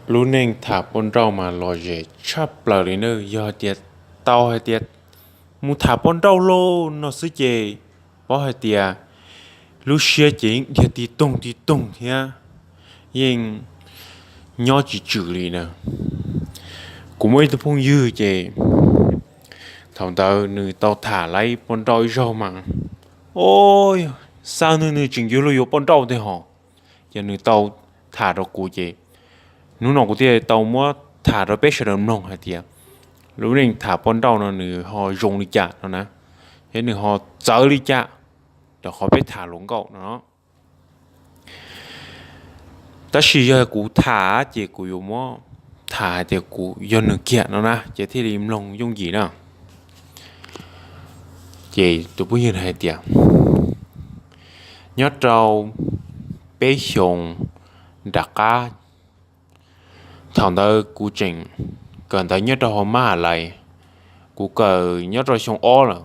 Lub neej tham poj nrauj mas lom zem tshaj plaws li na. Yog hais tias tau hais tias mus tham poj nrauj lauj no xwb ces paub hais tias lub siab ces yeej dhia ti toog ti toog thiab yeej nyob tsis tswm li na. Kuv muaj ib tug phooj ywg ces thaum ntawd nws tau tham lawm poj nrauj ib zaug mas, o, xav nws nws tseem yuav luag yuav poj nrauj thiab hos. Ces nws tau tham rau kuv ces hnub no kuv thiaj tau muab tham rau peb sawv daws mloog hais tias lub neej tham poj nrauj no nws ho zoo li cas no na, thiab nws ho txawv li cas rau qhov peb tham hluas nkauj no. Tab sis yog kuv tham ces kuv yuav muab tham hais tias kuv yog nws kiag no na ces thiaj li mloog yooj yim na. Ces tus phooj ywg hais tias nyob rau peb xyoos nram qab, thaum ntawd kuv tseem kawm ntawv nyob rau hauv mab lais, kuv kawm nyob rau xyoo ob lawm,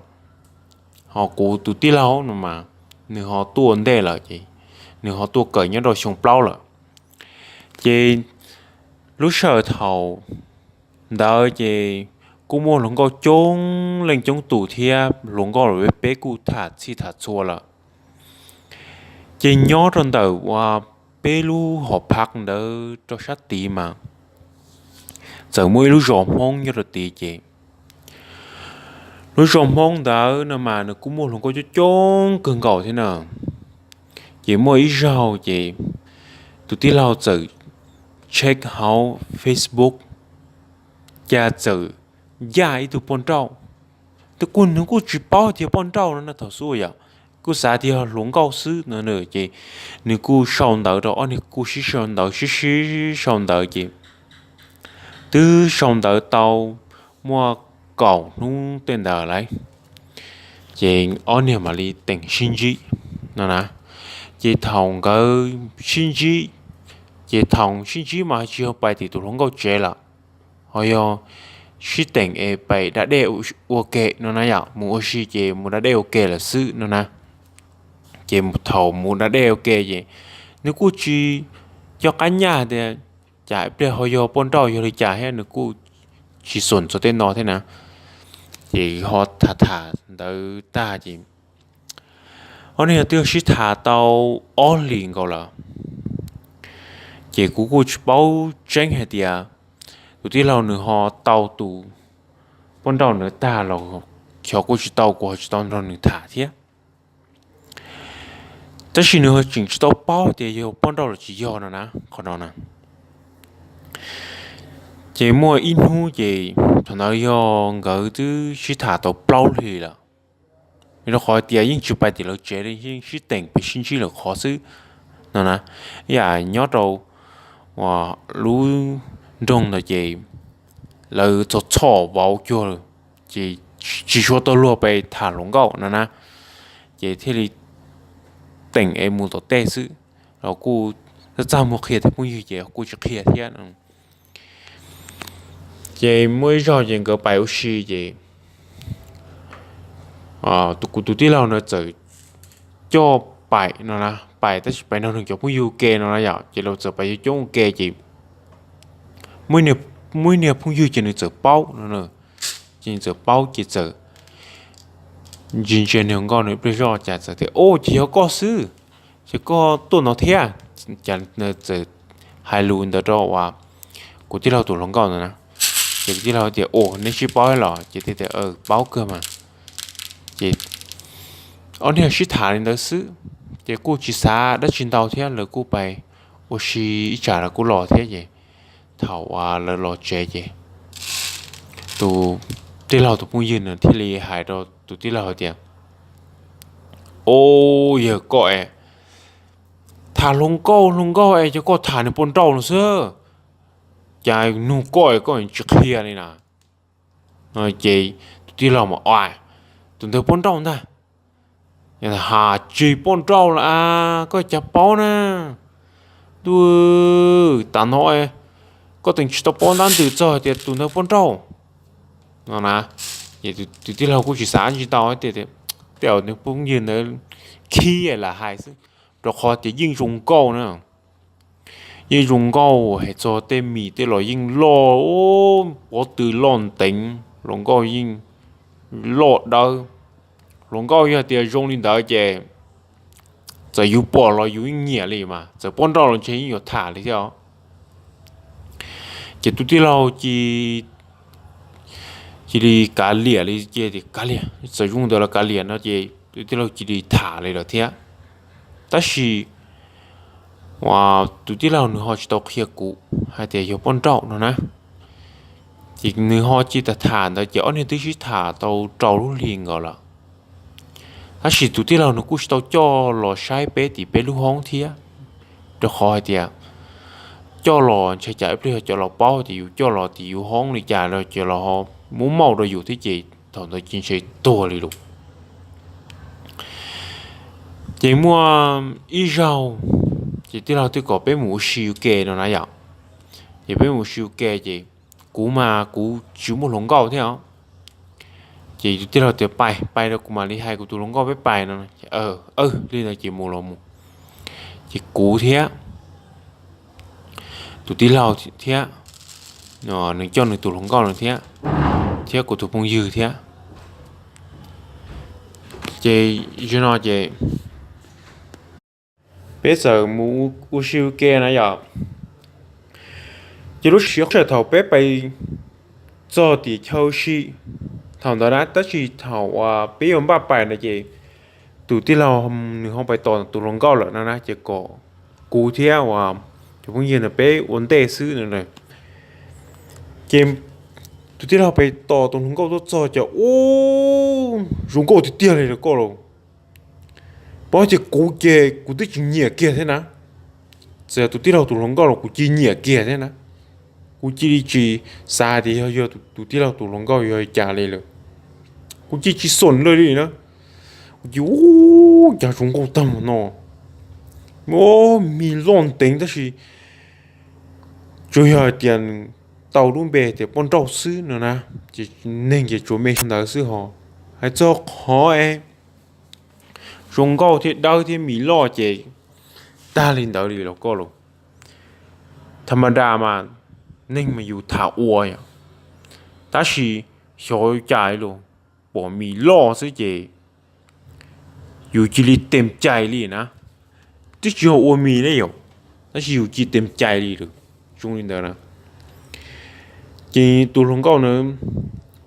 ho kuv tus tij laug no mas nws ho tuaj ntej lawm ces nws ho tuaj kawm nyob rau xyoo plaub lawm. Ces lub sij hawm thaum ntawd ces kuj muaj hluas nkauj coob leej coob tus thiab hluas nkauj los peb kuj tham txhij tham txhua lawm. Ces nyob rau ntawm uas peb lub hom phaj ntawd rau sab tid mas txawm muaj ib lub zos Hmoob nyob rau tid ces lub zos Hmoob ntawd no mas nws kuj muaj hluas nkauj coob coob kawg nkaus thiab na. Ces muaj ib zaug ces tus tij laug txawm check hauv Facebook, cas txawm ncaj ib tug poj nrauj. Tus kuj nws kuj tsis paub tias poj nrauj no na thaum xub yom, kuj xav tias yog hluas nkauj xwb no ces nws kuj sau ntawv rau ob niag kuj sib sau ntawv sib sib sau ntawv ces twb sau ntawv tau muaj kaum hnub tej ntawd lawm ces ob niag mam li teem sib ntsib no na. Ces thaum nkawd sib ntsib, ces thaum sib ntsib mas tsis yog pais tim tus hluas nkauj tsev lawm, ho yog sib teem es pais da dej ua ke no na yom, mus ua si ces mus da dej ua ke lawm xwb no na. Ces thaum mus da dej ua ke ces nws kuj tsis nco qab ncaj tias cas ib pliag ho yog poj nrauj yog li cas thiab nws kuj tsis xav txog tej no thiab na. Ces ho tham tham ntawd tag ces ob niag twb sib tham tau ob hlis nkaus lawm. Ces kuv kuj tsis paub tseeb hais tias tus tij laug nws ho tau tus poj nrauj ntawd tag los xyov kuj tsis tau, kuv ho tsis tau nrog nws tham thiab. Tab sis nws tseem tsis tau paub tias yog poj nrauj los tsis yog no na, qhov no na. Ces muaj ib hnub ces thaum ntawd yog nkawd twb sib tham tau plaub hlis lawm, rau qhov tias yeej tsis pais tim lawv tsev li, yeej sib teem pes sib ntsib lawm qhov xwb no na. Yam nyob rau lub nroog ntawd ces lawv txhom txhom vauv cuag, ces tsis tshua tau luag pes tham hluas nkauj no na, ces thiaj li teem es mus tom tej xwb. Los kuj txaj txaj muag qhia tej phooj ywg ces kuj tsis qhia thiab. Ces muaj ib zaug ces nkawd pais ua si ces tus kuv tus tij laug ntawd txawm coj pais no na, pais tab sis pais nrog nws cov phooj ywg ua ke no na yom, ces lawv txawm pais coob coob ua ke ces muaj ib niag phooj ywg ces nws txawm paub no, ces nws txawm paub ces txawm ntsia ntsia nws nkauj nws pliag zoj cas txawm tias, O, ces yog koj xwb, ces koj tuaj no thiab. Ces nws txawm hais lus ntawd rau uas kuv tij laug tus hluas nkauj ntawd na. Ces kuv tij laug tias, O, neb sib paub los? Ces tias, Paub kawg mas. Ces ob niag sib tham li ntawd xwb, ces kuj tsis xav dab tsi ntau thiab, lawv kuj pais ua si ib tsam lawv kuj los thiab ces thaum uas lawv los tsev ces tus tij laug tus phooj ywg nws thiaj li hais rau tus tij laug hais tias, O, yawg koj es tham hluas nkauj hluas nkauj es cov koj tham nws poj nrauj no xwb, cas nug koj es koj tsis qhia li na? Ces tus tij laug mas, O, tus ntawd poj nrauj ntag. Ha, tsis poj nrauj los as, koj cas paub na? Tus, tam no koj teem tsis tau paub ntab ntws txog hais tias tus ntawd poj nrauj no na. Ces tus tij laug kuj tsis xav ntsis ntau tias tej zaum nws phooj ywg ntawd khib lam hais xwb, rau qhov tias yeej zoo nkauj na. Yeej zoo nkauj, hais txog tej mis tej los yeej loj, pob tw loj nteev, hluas nkauj yeej loj dawb. Hluas nkauj yog tias zoo li ntawd ces txawm yus pom los yus yeej nyiam li mas, txawm poj nrauj los ntshe yeej yuav tham li thiab os. Ces tus tij laug cia cia li kav liam li, ces tias kav liam, txawm zoo ntawd los kav liam no ces tus tij laug cia li tham li lawm thiab. Tab sis tus tij laug nws ho tsis tau qhia kuv hais tias yog poj nrauj no na. Ces nws ho cia li tham ntawd ces ob niag twb sib tham tau rau lub hli nkaus lawm. Tab sis tus tij laug nws kuj tsis tau coj los saib peb tim peb lub hoob thiab, rau qhov hais tias coj los ntshai cas ib pliag cov laus paub tias yus coj los tim yus hoob li cas los ces los muab maum rau yus thiab ces thaum ntawd ces ntshe tuag li lawm. Ces muaj ib zaug ces tij laug twb kom peb mus ua si ua ke no na yom. Ces peb mus ua si ua ke ces kuv mas kuv tsis muaj hluas nkauj thiab os. Ces tus tij laug tias pais pais rau kuv mam li hais kuv tus hluas nkauj peb pais no. Aw, li ntawd ces mus los mus. Ces kuv thiab tus tij laug thiab nws coj nws tus hluas nkauj no thiab, thiab kuv tus phooj ywg thiab. Ces zaum no ces peb txawm mus ua si ua ke na yom. Ces lub sij hawm thaum peb pais txog tim chaw ua si thaum ntawd na, tab sis thaum peb yuav npaj pais no ces tus tij laug nws ho pais tos tus hluas nkauj lawm no na, ces kom kuv thiab uas cov phooj ywg ntawd peb ua ntej xwb no. Ces tus tij laug pais tos tus hluas nkauj tuaj txog ces ub, zoo nkauj tiag tiag li los koj los. Paub tias kuv ces kuv twb tsis nyiam kiag thiab na. Txawm yog tus tij laug tus hluas nkauj los kuv cia li nyiam kiag thiab na. Kuv cia li tsis xav tias yog yog tus tij laug tus hluas nkauj yog cas li lawm. Kuv cia li tsis xoom lawm li na. Kuv cia li ub, cas zoo nkauj tag mus no. Ub, mis loj nteev tab sis tsuas yog hais tias nws tau lub npe tias poj nrauj xwb no na, ces neeg ces tsuas me ntawd xwb ho. Hais txog qhov es zoo nkauj thiab dawb thiab mis loj ces tag li ntawd li los koj los. Tham ma da mas neeg mas yus tham ua yom, tab sis xyov cas li los pom mis loj xwb ces yus cia li tes cai li na. Twb tsis yog ua mis ne yom, tab sis yus cia li tes cai li lawm. Zoo li ntawd na. Ces tus hluas nkauj na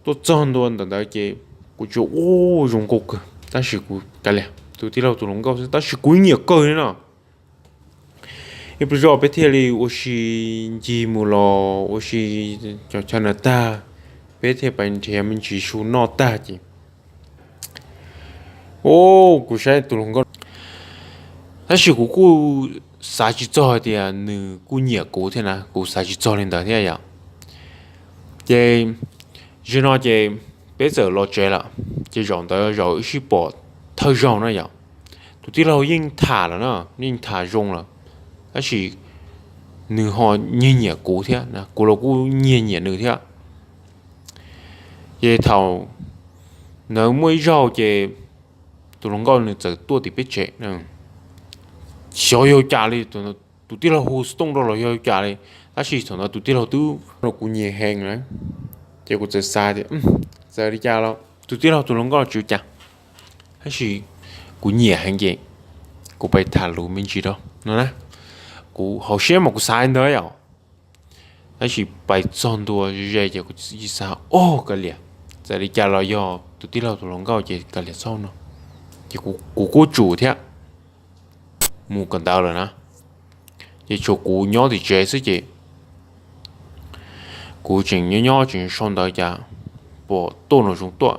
tuaj txog ntua ntawm ntawd ces kuv tsuas ua zoo nkauj kawg tab sis kuv kav liam tus tij laug tus hluas nkauj xwb tab sis kuv nyiam kawg li no. Ib pliag zoj peb thiaj li ua si ncig mus los ua si cov chaw na tag, peb thiaj pais nrhiav me ntsis su noj tag ces, o, kuv saib tus hluas nkauj, tab sis kuv kuj xav tsis txog hais tias nws kuj nyiam kuv thiab na, kuv xav tsis txog li ntawd thiab yom. Ces zaum no ces peb txawm los tsev lawm, ces zaum ntawd zaum wb sib pom thawj zaug na yom. Tus tij laug yeej tham lawm na, yeej tham zoo lawm, tab sis nws ho nyiag nyiam kuv thiab, kuv los kuj nyiag nyiam nws thiab. Ces thaum ntawd muaj ib zaug ces tus hluas nkauj nws txawm tuaj tim peb tsev, xyov yog cas li, tus tij laug hu xov tooj rau los yog cas li, tab sis thaum ntawd tus tij laug twb los kuv nyiam heev na. Ces kuv txawm xav tias txawm li cas los tus tij laug tus hluas nkauj tsis ua cas, tab sis kuv nyiam heev ces kuv pais tham lus me ntsis rau no na. Kuv hauv siab mas kuv xav li ntawd yom, tab sis pais txog ntua ze ces kuv xav, o, kav liam, txawm li cas los yog tus tij laug tus hluas nkauj ces kav liam txhob no. Ces kuv kuj tsum thiab mus kawm ntawv lawm na. Ces tshuav kuv nyob tim tsev xwb ces kuv tseem nyob nyob tseem sau ntawv cas pom tuaj no zoo tuaj,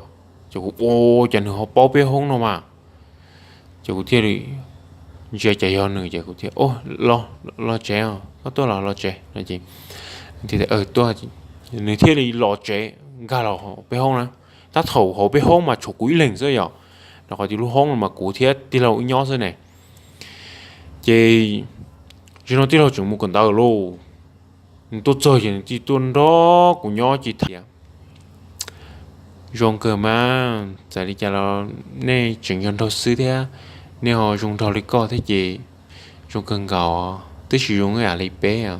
ces kuv ua cas nws ho paub peb hoob no mas. Ces kuv thiaj li ntsia cas yog nws ces kuv thiaj, o, los tsev, koj tuaj los los tsev no ces, nws thiaj li los tsev nkag los peb hoob na. Tab thaum hauv peb hoob mas tshuav kuv ib leeg xwb yom, rau qhov tias lub hoob no mas kuv thiab tij laug wb nyob xwb ne. Ces zaum no tij laug tseem mus kawm ntawv lauj, nws tuaj txog ces nws thiaj tuaj nrog kuv nyob ces tham tias, zoo kawg mas, txawm li cas los nej tseem yog nraug xwb thiab, nej ho zoo nraug li koj thiab ces zoo kawg nkaus. twb tsis zoo ib yam li peb.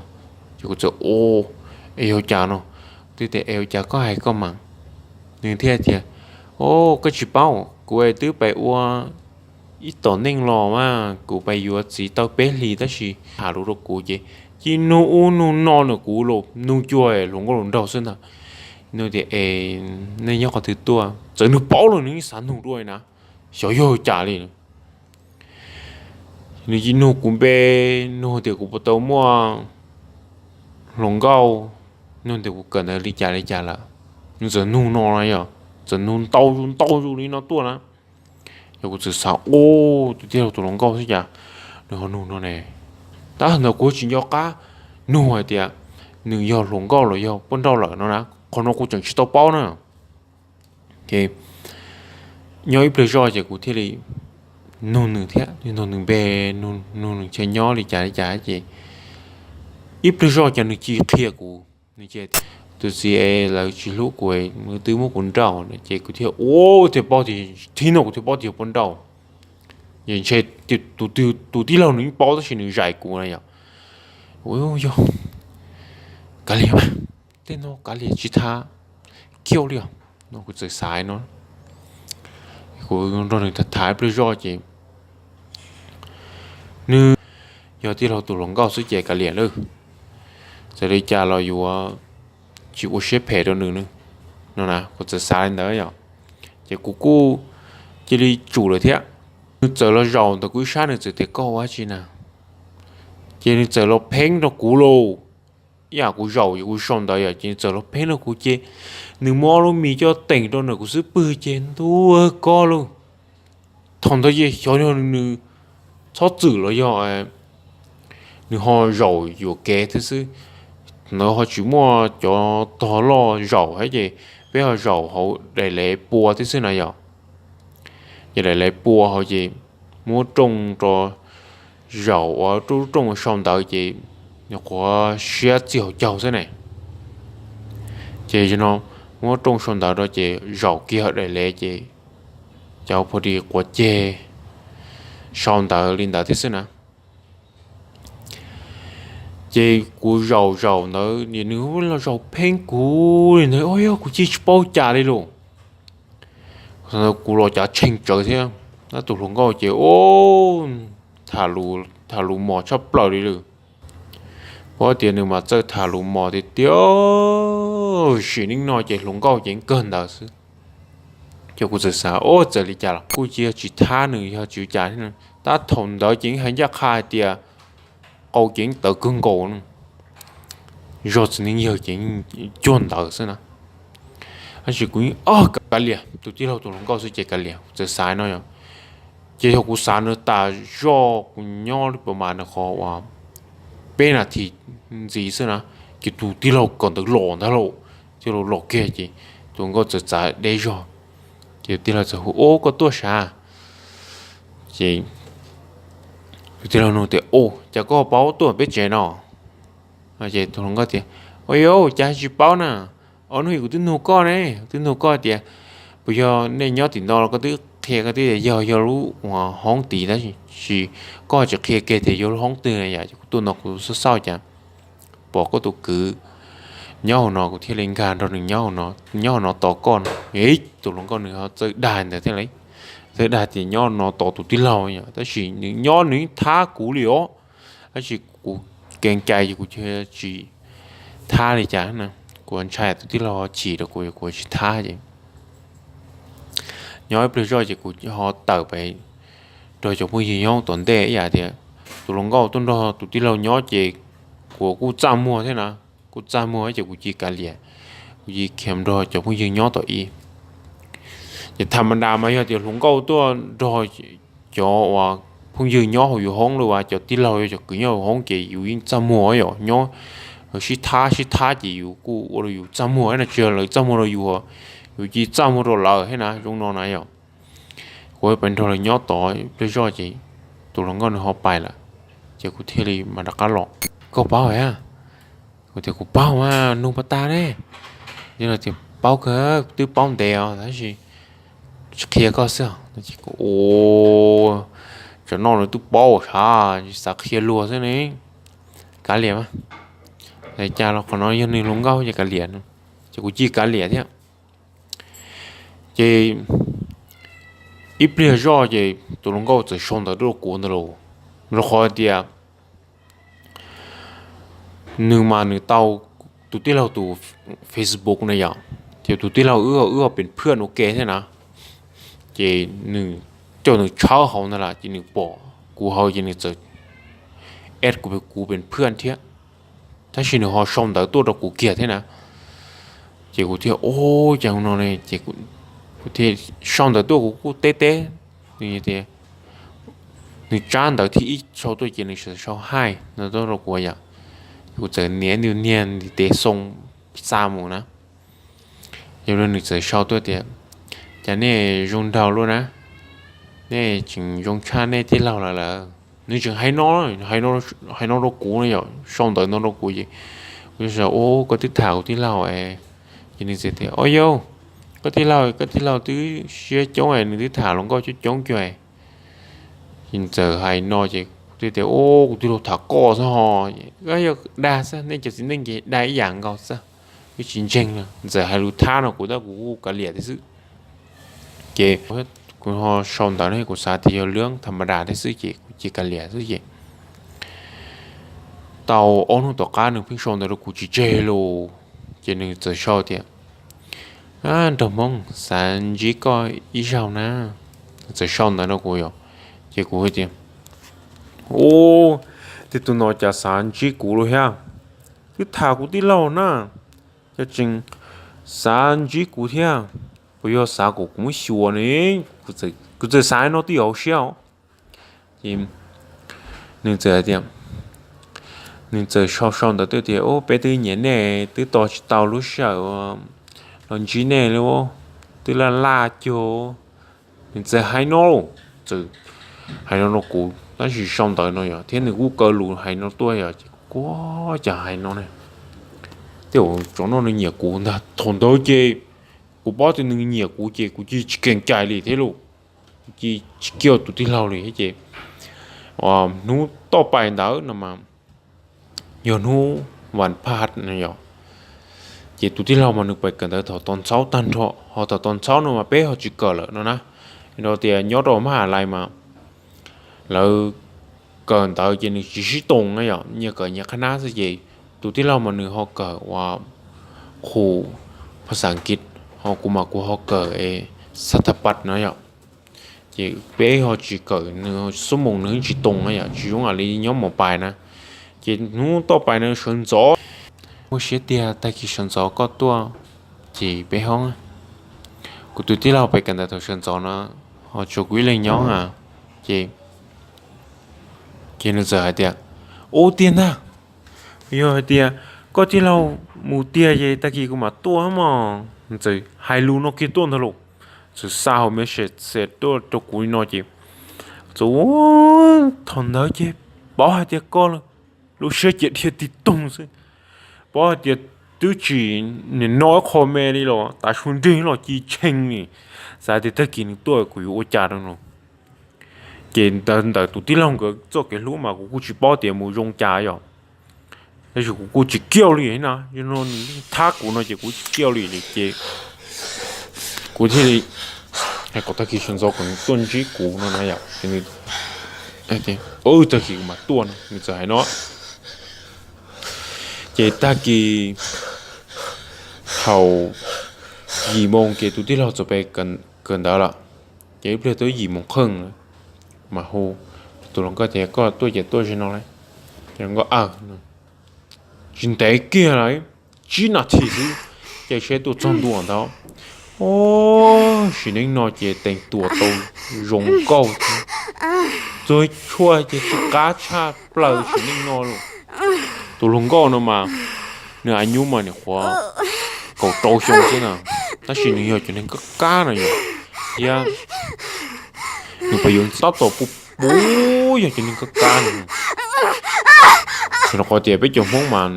Ces kuv txawm, o, es yog cas no? Twb tias, es ua cas koj hais koj mas? Nws thiaj tias, o, koj tsis paub, kuv twb pais ua ib tom neej los mas kuv pais yuav txiv tau peb hlis tab sis tham lus rau kuv ces cia nug ub nug no nws kuv los nug cuag hluas nkauj hluas nraug xwb ntag. Nws tias, es nej nyob qhov twg tuaj? Txawm nws paub los nws yeej xav nug dua na, xyov yog cas li. Nws cia nug kuv npe, nug tias kuv puas tau muaj hluas nkauj, nug tias kuv kawm ntawv li cas li cas lawm. Nws txawm nug no na yom, txawm nug ntau zus ntau zus li no tuaj na. Yog kuv txawm xav, ub, tus tij laug tus hluas nkauj xwb cas nws ho nug no ne. Tab sis ntawd kuv tsis nco qab nug hais tias nws yog hluas nkauj los yog poj nrauj lawm no na, qhov no kuv tseem tsis tau paub na. Ces nyob ib pliag zoj ces kuv thiaj li nug nws thiab, nug nws npe, nug nws chaw nyob li cas li cas ces ib pliag zoj ces nws cia li qhia kuv, nws cia li tias tus txiv es lawv tsis hlub kuv, nws twb muab kuv nrauj no ces kuv thiaj ua thiaj paub tias, thib no kuv thiaj paub tias yog poj nrauj. Ces ntshe tus tij laug nws yeej paub tab sis nws zais kuv na yom. Ua yog kav liam mas, tej no kav liam tsis tham kiag li os no kuv txawm xav no. Kuv nrog nws tham tham ib pliag zoj ces nws yog tij laug tus hluas nkauj xwb ces kav liam lawm, txawm li cas los yuav tsis ua siab phem rau nws no na, kuv txawm xav li ntawd yom. Ces kuv kuj cia li tsum lawm thiab. Nws txawm los zaum ntawm kuv ib sab nws txawm tias koj ua dab tsi na, ces nws txawm los pheeb rau kuv lauj. Ib yam kuv zaum kuv sau ntawv yom ces nws txawm los pheeb rau kuv ces nws muab lub mis coj teem rau ntawm kuv xub pwg ces ntuag koj lauj. Thaum ntawd ces xyov yog nws txhob txwm los yog nws ho zaum yuam kev thiab xwb. Ntawd ho tsis muaj cov tog loj zaum thiab ces peb ho zaum hauv daim lev pua thiab xwb na yom. Ces daim lev pua hauv ces muab rooj rau zaum ua rooj sau ntawv ces nyuam qhuav siab txij hauv caug xwb ne. Ces no muab rooj sau ntawv rau ces zaum kiag hauv daim lev ces cov pha di quav ceg sau ntawv li ntawd thiab xwb na. Ces kuv zaum zaum ntawd nws los zaum pheeb kuv li ntawd, yog kuv cia tsis paub cas li lauj. Kuv los cav tshee tsawv thiab, tab tus hluas nkauj ces tham lus mos tshaj plaws li lawm. Paub tias nws mas txawj tham lus mos tiag tiag, sim neej no ces hluas nkauj ces kawg ntawd xwb. Ces kuv txawm xav, o, txawm li cas los kuj cia tsis thab nws yog tsis ua cas thiab. Tab thaum ntawd ces hais ncaj qha hais tias qau ces tawv kawg nkaus, zog txiv neej yawg ces cuag ntawd xwb na. Tab sis kuv yeej, o, kav liam, tus tij laug tus hluas nkauj xwb ces kav liam, kuv txawm xav no yom. Ces yog kuv xav no tas zog kuv nyob li pas mas nws qhov uas peb nas this ntxiv xwb na, ces tus tij laug kawm ntawv los ntag lauj, tij laug los kiag ces tus hluas nkauj txawm txav deb zog. Ces tus tij laug txawm hu, o, koj tuaj sav? Ces tus tij laug nug tias, o, cas koj paub tuaj peb tsev no? Ces tus hluas nkauj tias, o, yog cas tsis paub na, ob hnub kuv twb nug koj ne, twb nug koj tias puas yog nej nyob tim no los koj twb qhia koj twb tias yog, yog lub hoob tid tab sis koj tsis qhia kiag tias yog lub hoob twg na yom. Ces kuv tuaj no kuv xauj xauj cas pom koj tus kwv nyob hauv no kuv thiaj li nkag nrog nws nyob hauv no tos koj no. Tus hluas nkauj nws ho txawj dag ntawd thiab li, txawj dag tias nyob no tos tus tij laug yom, tab sis nws nyob nws thab kuv li os. Tab sis kuv keev cai ces kuv tsis thab li cas na, kuv ntshai tus tij laug chim rau kuv, kuv tsis thab ces nyob ib pliag zoj ces kuv ho tawm pem nrog cov phooj ywg nyob tom ntej ib yam tias tus hluas nkauj tuaj nrog tus tij laug nyob ces kuv kuj txaj muag thiab na, kuj txaj muag ces kuv cia kav liam, kuv cia khiav nrog cov phooj ywg nyob tom ib. Ces tham ma das mas yog tias hluas nkauj tuaj nrog cov uas phooj ywg nyob hauv yus hoob los as cov tij laug cov kwv nyob hauv hoob ces yus yeej txaj muag yom, nyob sib thab sib thab ces yus kuj ua rau yus txaj muag na, tsis yog lawv txaj muag rau yus, yus cia txaj muag rau lawv thiab na, zoo no na yom. Kuv pais nrog lawv nyob tod ib pliag zoj ces tus hluas nkauj nws ho pais lawm, ces kuv thiaj li mam rov qab los. Koj paub a? Kuv tias kuv paub mas, nug puas tag ne? Ces nws tias paub kawg, twb paub ntev os tab sis tsis qhia koj xwb. Ua, tsam no nws twb paub sav, xav qhia luag xwb ne. kav liam mas. Cas los qhov no yog nws hluas nkauj ces kav liam no, ces kuv cia li kav liam thiab. Ces ib pliag zoj ces tus hluas nkauj txawm sau ntawv tuaj rau kuv ntag lauj, rau qhov tias nws mas nws tau tus tij laug tus Facebook na yom, ces tus tij laug wb wb pem phwaj ua ke thiab na, ces nws coj nws tshawb hauv ntag lawm ces nws pom kuv hauv ces nws txawm add kuv, kuv pem phwaj thiab, tab sis nws ho sau ntawv tuaj rau kuv kiag thiab na. Ces kuv thiaj, o, cas no ne, ces kuv thiaj sau ntawv tuaj kuv kuj teb teb, nws tias, nws tsab ntawv thib ib sau tuaj ces nws sau hi no tuaj rau kuv yom, kuv txawm nias nias nias ntiv tes xoo xa mus na. Yog li nws txawm sau tuaj tias, cas nej zoo nraug luaj na, nej tseem zoo tshaj nej tij laug lawm lawm. Nws tseem hais no, hais no rau kuv na yom, sau ntawv no rau kuv ces kuv xav, o, koj twb tham kuv tij laug es. Ces nws txawm tias, o yau, koj tij laug, koj tij laug twb siab coob es nws twb tham hluas nkauj coob coob kiag. Ces nws txawm hais no ces kuv thiaj tias, o, kuv tij laug tham koj xwb ho, koj yog dag xwb, nej cov txiv neej ces dag ib yam nkaus xwb, wb tsis ntseeg no. Txawm hais lus thab no kuv tab kuv kuj kav liam thiab xwb. Ces kuv ho sau ntawv no kuv xav tias yog lub tham ma das thiab xwb ces kuv cia li kav liam xwb ces tau ob hnub tom qab nws pheej sau ntawv rau kuv tsis tseg lauj. Ces nws txawm sau tias, nraug Hmoob, xav ntsib koj ib zaug na. Nws txawm sau ntawv rau kuv yom, ces kuv hais tias, ub, tej tus no cas xav ntsib kuv lawm thiab, twb tham kuv tij laug na, cas tseem xav ntsib kuv thiab, puas yog xav kom kuv muab xyuas ne? Kuv txawm xav no twj ywm hauv siab os. Ces nws txawm hais tias, nws txawm sau sau ntawv tuaj tias, ub, peb twb nyiam nej twb tos tsis tau lub sij hawm los ntsib nej li, twb laj laj cuag. Nws txawm hais no, txawm hais no rau kuv tab sis sau ntawv no yom, thiab nws kuj kaw lus hais no tuaj yom, ces kuv, ua cas hais no ne, tej zaum tsov no nws nyiam kuv ntag. Thaum ntawd ces kuv paub tias nws nyiam kuv ces kuv cia li tsis kees cai li thiab lauj, kuv cia li tsis kiag tus tij laug li thiab ces hnub toj pais ntawd no mas yog hnub vas phaj no yom, ces tus tij laug mas nws pais kawm ntawv thaum tos ntxhaub tag nrho, ho thaum tos ntxhaub no mas peb ho tsis kawm lawm no na, rau tias nyob rau maj ha lais mas lawv kawm ntawv ces nws tsis sib toos na yom, nyias kawm nyias qhab nab xwb ces tus tij laug mas nws ho kawm ua khu phas xas Askiv, ho kuv mas kuv ho kawm xav thas pas no yom. Ces peb ho tsis kawm, nws xuab moos nws tsis toos na yom, tsis zoo li nyob mos pais na. Ces hnub toj pais no sawv ntxov, muaj siab tiag tag kis sawv ntxov koj tuaj ces peb hoob. Kuv tus tij laug pem kawm ntawv thaum sawv ntxov no ho tsuas kuv ib leeg nyob a. Ces, ces nws txawm hais tias, ub tiag ntag, yog hais tias koj tij laug mus tiag ces tag kis kuv mam tuaj mog. Nws txawm hais lus no kiag tuaj ntag lauj, txawm xa hauv message tuaj rau kuv li no ces, txawm, thaum ntawd ces paub hais tias koj lub siab ciam dhia tig toog xwb, paub hais tias twb tsis nim no ib qho me li los tav su nrig los ci tshee li, xav tias tag kis nws tuaj kuv yuav ua cas rau no. Ces ntawm tus tij laug nkawd txoj kev hlub mas kuv kuj tsis paub tias mus zoo cas yom, tab sis kuv kuj tsis kiag li na, yog no nws thab kuv no ces kuv tsis kiag li li ces kuv thiaj li hais kom tag kis sawv ntxov kom nws tuaj ntsib kuv no na yom. Ces nws, tag kis kuv mam tuaj no, nws txawm hais no. Ces tag kis thaum yim moo ces tus tij laug txawm pem kawm ntawv lawm, ces ib pliag twb yim moo kheej lawm, mas hu tus hluas nkauj tias, koj tuaj ces tuaj ze no lauj? Ces hluas nkauj, aw, tsis ntev kiag lawm, tsib nas this xwb, ces seb tuaj txog ntua ntawd, o, sim neej no ces teem tuam tau zoo nkauj thiab, txuag tshuaj ces tsis qab tshaj plaws sim neej no lawm. Tus hluas nkauj no mas nws a nyuj mas nim qhuav kaum rau xyoo xwb na, tab sis nws yog cov neeg kab kab no yom, thiab nws pheej yuav ntxim tab tom pub pub yog cov neeg kab kab no. Rau qhov tias peb cov Hmoob mas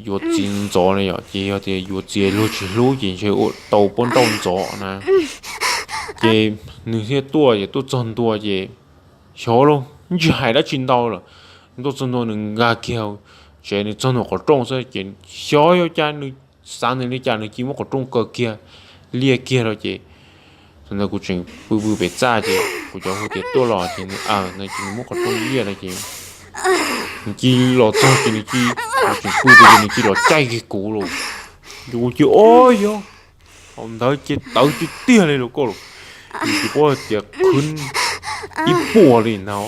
yuav txiv ntxov na yom, ces yog tias yuav txiv luag tsis hlub ces ntshe ua tau poj nrauj ntxov na. Ces nws thiaj tuaj, ces tuaj txog ntua ces xyov los ntsis hais dab tsi ntau lawm, tuaj txog ntua nws nkag kiag tsev nws txog ntua qhov rooj xwb ces xyov yuav cas nws xav nws li cas nws cia muab qhov rooj kaw kiag, liaj kiag rau ces thaum ntawd kuv tseem pw pw pem txaj ces kuv cov hu tias tuaj los ces nws aws no ces nws muab qhov rooj liaj no ces nws cia los txog ces nws cia, kuv tseem pw pw ces nws cia los caij kiag kuv lawm. Ces kuv cia ob yog thaum ntawd ces tawv tiag tiag li lawm koj lawm, nws cia paub hais tias khwb ib puas li ntag.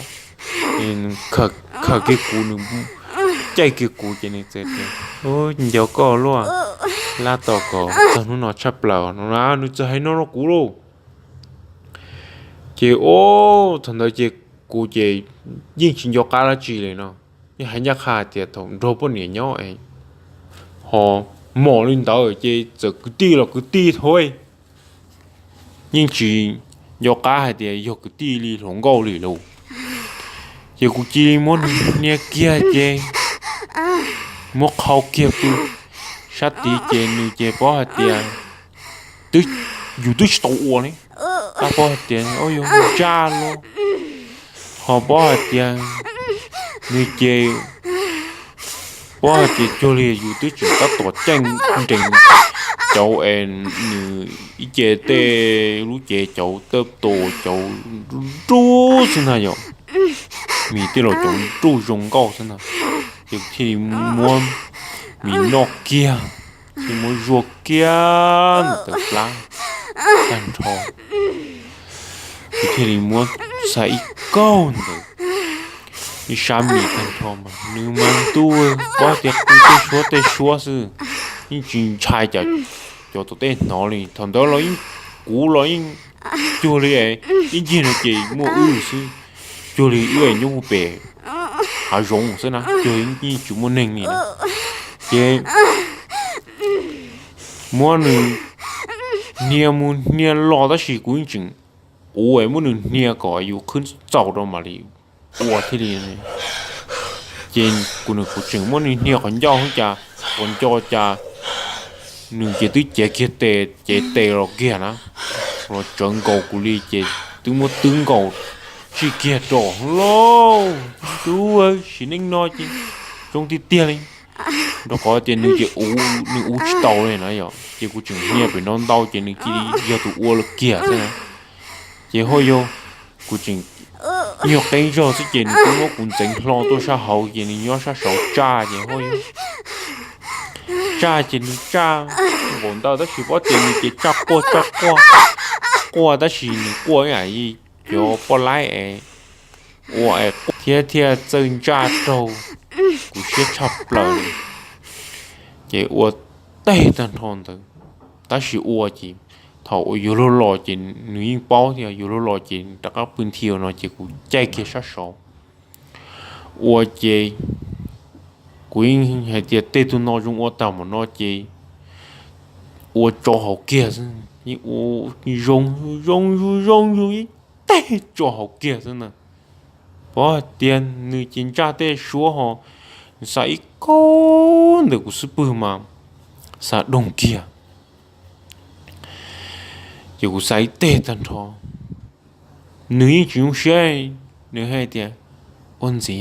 Nws khawm kiag kuv, nws caij kiag kuv ces nws txawm tias, nco koj luaj, lab tom kom txog hnub no tshaj plaws no na, nws txawm hais no rau kuv lauj. Ces o, thaum ntawd ces kuv ces yeej tsis nco qab dab tsi li no, yeej hais ncaj qha hais tias thaum nrog poj niam nyob es ho mom li ntawd ces txawm kwv tij los kwv tij thaub, yeej tsis nco qab hais tias yog kwv tij li hluas nkauj li lauj. Ces kuv cia li muab nws hnia kiag ces muab qhau kiag pw sab tid ces nws ces paub hais tias yus twb tsis tau ua li, tab paub hais tias o yog ntsaj los ho paub hais tias nws ces paub hais tias cuag li yus twb tseem tab tom caij nrees cauv es nws ib ce tej lub cev cauv tab tom cauv nruj nruj xwb ntag yom, mis tej los cauv nruj zoo nkauj xwb ntag. Ces kuv thiaj li muab mis noj kiag, thiaj muab zuaj kiag ntawm plab tag nrho. Kuv thiaj li muab xa ib kaug ntawm ib sab mis tag nrho mas nws mas ntuj, paub tias qw tej suab tej suab xwb, yeej tsis ntshai cov tom tej hnov li. Thaum ntawd los yeej, kuv los yeej cuag li ib ncig no ces muaj wb xwb, cuag li wb nyob mus pem hav zoov xwb na, cuag li yeej tsis muaj neeg li na. Ces muab nws hnia mus hnia los tab sis kuv yeej tseem ua muab nws hnia kom yus khwb txaus rau mam li ua thiaj li. Ces kuv, kuv tseem muab nws hnia qhov ncauj xwb cas, qhov ncauj cas nws ces twb cev kiag tes, cev tes los kiag na, los tsawv nkaus kuv li ces twb muab twb nkaus tsij kiag rau lauj. Tub, sim neej no ces zoo tiag tiag li, rau qhov tias nws ces, nws ua tsis tau li na yom, ces kuv tseem hnia pem no ntau ces nws cia li yog tus ua lawm kiag xwb na. Ces ho yog kuv tseem nyuag qeeb zog xwb ces nws kuj muab kuv ntxeev hlo tuaj sab hauv ces nws nyob sab saud tsaj ces ho yog tsaj ces nws tsaj npaum ntawd tab sis paub tias nws ces tsaj quaj tsaj quaj, quaj tab sis nws quaj ib yam li cov poj laib es ua es quaj thiab thiaj txawj ntsaj raug kuv siab tshaj plaws li. Ces ua teg tag nrho ntawd, tab sis ua ces thaum uas yuav luag los ces nws yeej paub thiab, yuav luag los ces rov qab pw nthi no ces kuv caij kiag sab saud ua ces kuv yeej hais tias tej tug no zoo ua tag npaum no ces ua tso hauv kiag xwb, yeej ua zoo zoo zoo zoo ib teg tso hauv kiag xwb na. Paub hais tias nws ces ntsaj tej suab ho, nws xa ib kaug ntawm kuv xub pwg mas xa doog kiag. Ces kuv xa ib teg tag nrho, nws yeej tsis zoo siab, nws hais tias, ua ntxiv,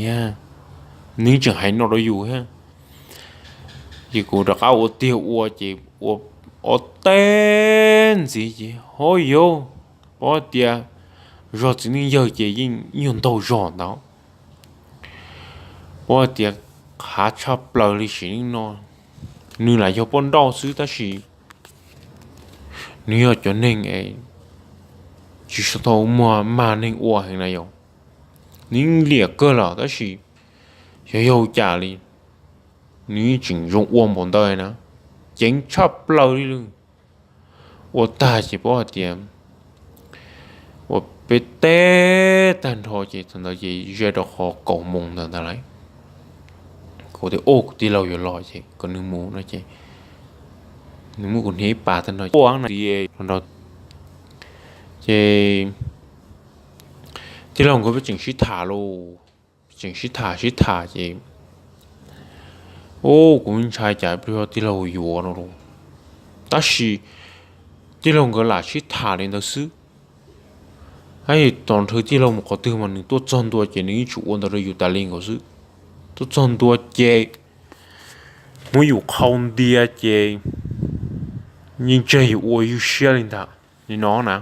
nws yeej tseem hais no rau yus thiab. Ces kuv rov qab ua tiag ua ces ua ob teg ntxiv ces ho yog, paub tias zog txiv neej yawg ces yeej nyuag ntaug zog ntawd. Paub tias qhav tshaj plaws li sim neej no, nws lam yog poj nrauj xwb tab sis nws yog cov neeg es tsis tau muaj mag neeg ua heev na yom. Nws yeej liam kawg los tab sis xyov yog ua cas li, nws yeej tseem zoo ua npaum ntawd na, ceev tshaj plaws li lawm. Ua tag ces paub hais tias ua peb teg tag nrho ces thaum ntawd ces ze rau qhov kaum moos ntawd ntag lauj. Kuv tias, ua kuv tij laug yuav los ces kom nws mus no ces nws muab kuv hnia ib pas tag nrho, ua no ces tij laug nkawd peb tseem sib tham lauj, tseem sib tham sib tham ces, u, kuv ntshai cas peb tij laug yuav no lauj. Tab sis tij laug nkawd lam sib tham li ntawd xwb. Tab sis tos nrhw tij laug mus qhov twg mas nws tuaj txog ntua ces nws yeej tsuas ua ntawd rau yus tas li nkaus xwb. Tuaj txog ntua ces muab yus qhau ntia ces yeej tseg yus ua ywj siab li ntawd li no na.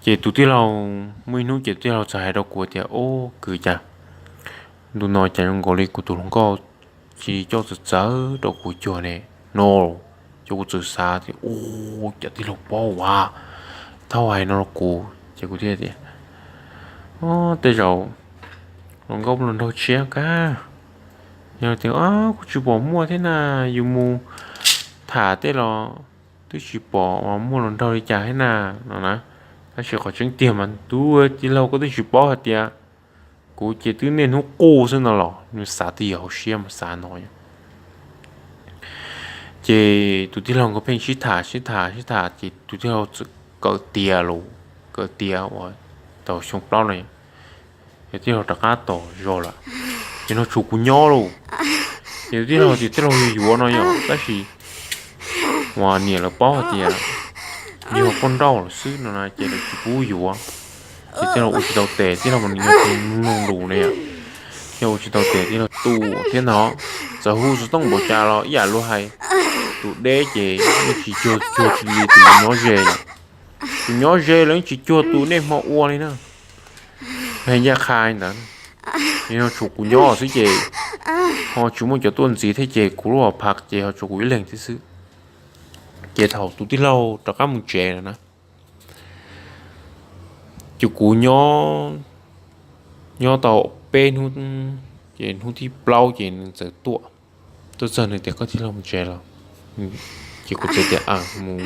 Ces tus tij laug, muaj ib hnub ces tus tij laug txawm hais rau kuv tias, Ub, kwv, cas ntu no cas zoo nkaus li kuv tus hluas nkauj cia li coj txawv txawv rau kuv cuag ne no. Ces kuv txawm xav tias, Ub, cas tij laug paub ua thauj hais no rau kuv? Ces kuv thiaj tias, Tej zaum hluas nkauj los nraug tshiab kag. Yog tias kuj tsis pom muaj thiab na, yus mus tham tej los twb tsis pom uas muaj hluas nraug li cas thiab na, no na. Tab sis qhov tseeb tiag mas tus tij laug koj twb tsis paub hais tias kuv ces twb niaj hnub quaj xwb no los. Nws xav twj ywm hauv siab mas xav no. Ces tus tij laug nkawd pheej sib tham sib tham sib tham ces tus tij laug txawm kawm tiav lawm, kawm tiav uas tau xyoo plaub no, ces tij laug rov qab tos zog lawm. Ces no tshuav kuv nyob lauj. Ces tij laug tias tij laug yuav yuav no yom, tab sis uas niam lawv paub hais tias yog poj nrauj lawm xwb no na, ces lawv tsis pub yuav. Ces tij laug ua tsis tau tes, tij laug mas nws yog tus mloog lus ne, yog ua tsis tau tes tij laug tu thiab no. Txawm hu xov tooj npaum cas los ib yam luag hais, tus deb ces yeej tsis cuag, cuag li tus nyob ze. Tus nyob ze los yeej tsis cuag tus niaj hmo ua li na. Hais ncaj qha li ntawd, yog tshuav kuv nyob xwb ces ho tsis muaj cov tuaj ntxiv thiab ces kuv lub hauv phav ces ho tshuav kuv ib leeg thiab xwb. Ces thaum tus tij laug rov qab mus tsev lawm na, ces kuv nyob, nyob tau peb hnub, ces hnub thib plaub ces nws txawm tuaj. Tuaj txog nws tias, Koj tij laug mus tsev los? Ces kuv txawm tias, Aws, mus.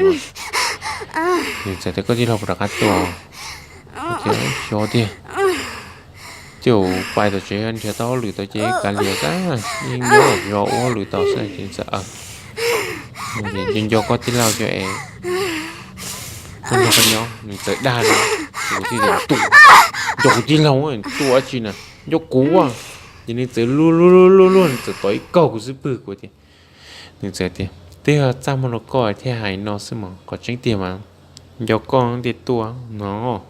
Nws txawm tias, Koj tij laug puas rov qab tuaj? Kuv tias, Xyov tiag, tej zaum pais tom tsev nrhiav tau hauj lwm tau ces kav liam, yeej nyob zov ua hauj lwm tau xwb. Ces nws txawm, Aws, nco nco koj tij laug cov es, nco nco koj nyob. Nws txawm dag no, kuv thiaj tias, Tus, nco kuv tij laug tuaj dab tsi na, nco kuv. Ces nws txawm luag luag luag luag, nws txawm tom ib kaug kuv xub pwg, kuv tias, nws txawm tias, Twb yog txaj muag rau koj thiaj hais no xwb mas, qhov tseeb tiag mas nco koj thiaj tuaj no.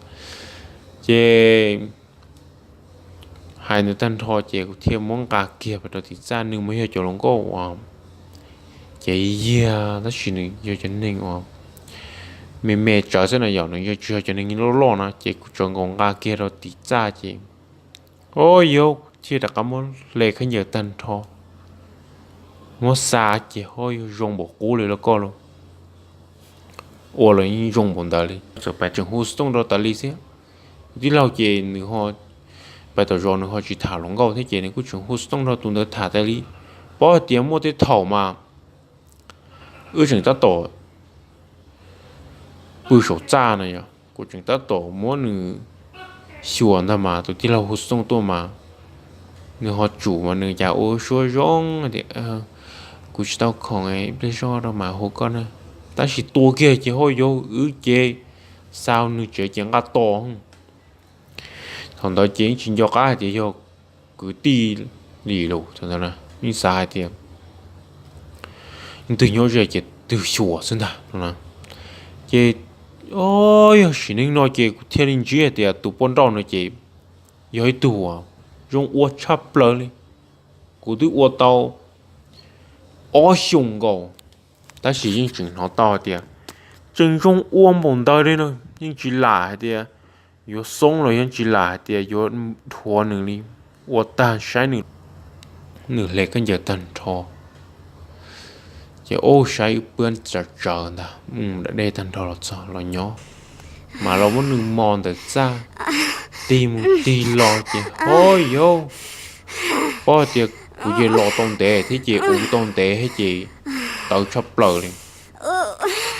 Ces hais ntawd tag nrho ces kuv thiaj muab nqa kiag pais rau tim txaj. Nws mas yog cov hluas nkauj uas ces yog, tab sis nws yog cov neeg uas me me tsawv xwb na yom, nws yog tsis yog cov neeg loj loj na. Ces kuv tsuas nkaus nqa kiag rau tim txaj ces, o, yog thiaj rov qab muab hle khaub ncaws tag nrho, muab xa ces ho yog zoo npaum qub li los koj los ua los yeej zoo npaum ntawd li. Txawm pais tseem hu xov tooj rau tas li xwb. Tus tij laug ces nws ho pais tom zos, nws ho tsis tham hluas nkauj thiab ces nws kuj tseem hu xov tooj rau tus ntawd tham tas li. Paub hais tias muaj tej thaum mas wb tseem tab tom pw saum txaj no yom, kuv tseem tab tom muab nws xyuas ntag mas tus tij laug hu xov tooj tuaj mas nws ho tsum mas nws cas ua suab zoo tias, Kuv tsis tau khoom, ib pliag zog rau mam hu koj na. Tab sis tua kiag ces ho yog wb ces xa nws tsev ces nqa tos. Thaum ntawd ces yeej tsis nco qab hais tias yog kwv tij li lus, thaum ntawd yeej xav hais tias leej twg nyob ze ces twg xyuas xwb ntag no. Ces, o, yog sim neej no ces kuv thiaj li ntsib hais tias tus poj nrauj no ces yog ib tug uas zoo ua tshaj plaws li. Kuv twb ua tau ob xyoos nkaus, tab sis yeej tseem hnov tau hais tias tseem zoo ua npaum ntawd li no, yeej tsis lam hais tias yuav xoob los yeej tsis lam hais tias yuav dhuav nws li. Ua tag saib nws, nws hle khaub ncaws tag nrho, ces ub saib wb puab tsawv tsawv ntag, mus da dej tag nrho los txog los nyob, mas los muab nws mos ntawm txaj, tig mus tig los ces ho yog, paub hais tias kuv ces los tau ntev thiab ces ua tau ntev thiab ces tawv tshaj plaws li.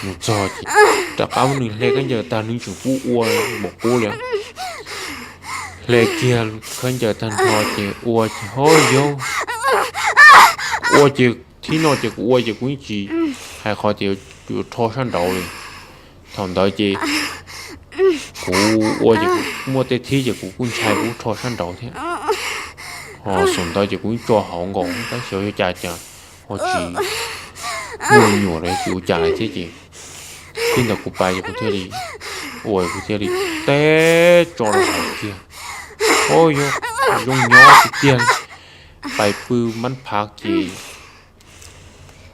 Mus txog ces rov qab muab nws hle khaub ncaws tag, nws tseem pub ua npaum qub li. Hle kiag khaub ncaws tag nrho ces ua ces ho yog, ua ces thib no ces kuv ua ces kuv yeej tsis hais qhov tias yuav rho sab nraud li. Thaum ntawd ces kuv ua ces kuv muaj tej thib ces kuv kuj ntshai kuv rho sab nraud thiab. Ho xaum ntawd ces kuv yeej tso hauv nkaus, tab sis yog cas cas ho tsis muaj me nyuam los tsis ua cas li thiab ces, tib ntawd kuv pais ces kuv thiaj li ua, kuv thiaj li teb tso rau hauv kiag. O, yog zoo nyob tiag tiag. Pais pw mab phav ces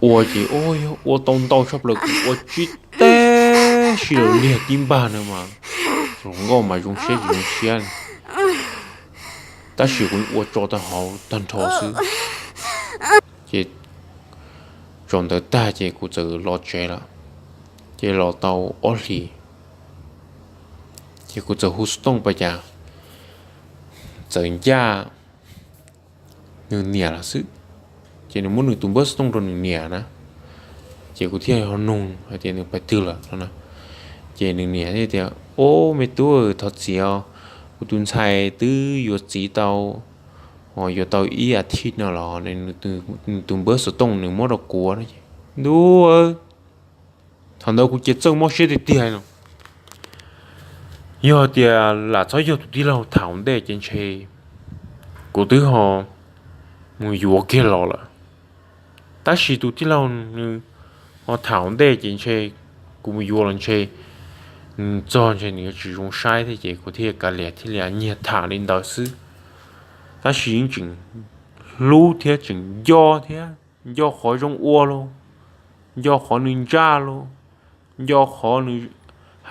Ua ces yog ua tau ntau tshaj plaws, kuv ua tsis teb si lawm, liag tib npag no mas hluas nkauj mas zoo siab tsis zoo siab li, tab sis kuv ua tso tag hauv tag nrho xwb. Ces tsaus ntawd tag ces kuv txawm los tsev lawm. Ces los tau ob hlis, ces kuv txawm hu xov tooj pas cas txawm ncaj nws niam lawm xwb. Ces nws muab nws tus npawb xov tooj rau nws niam na. Ces kuv thiaj ho nug hais tias nws pais twg lawm no na. Ces nws niam thiaj tias, Ob, me tub, thov txim os, kuv tus ntxhais twb yuav txiv tau, yuav tau ib as thiv no los nws tus npawb xov tooj nws muab rau kuv no. Ntuj, thaum ntawd kuv ces txawj mob siab tiag tiag no. Yog tias lam txhob yog tus tij laug tham ua ntej ces ntshe kuv twb ho mus yuav kiag los lawm. Tab sis tus tij laug nws ho tham ua ntej ces ntshe kuv mus yuav los ntshe nws txog ntshe nws yuav tsis zoo saib thiab, ces kuv thiaj kav liam thiaj li nyiag tham li ntawd xwb. Tab sis yeej tseem hlub thiab tseem nco thiab, nco qhov zoo ua los, nco qhov nws ntsaj los, nco qhov nws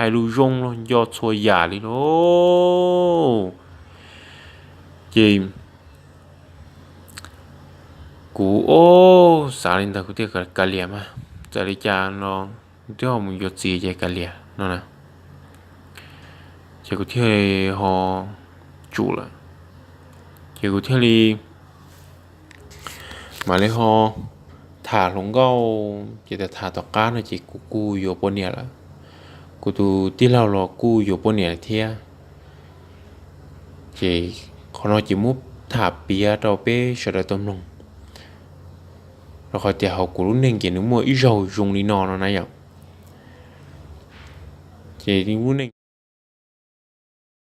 hais lus zoo los, nco txhua yam li lauj. Ces kuv ob xav li ntawd kuv thiaj kav liam mas, txawm li cas no twb ho mus yuav txiv ces kav liam no na. Ces kuv thiaj li ho tsum lawm. Ces kuv thiaj li mam li ho tham hluas nkauj, ces tham tom qab no ces kuv kuj yuav poj niam lawm. Kuv tus tij laug los kuj yuav poj niam lawm thiab. Ces qhov no ces muab tham piav rau peb sawv daws tau mloog, rau qhov tias hauv kuv lub neej ces nws muaj ib zaug zoo li no no na yom. Ces lub neej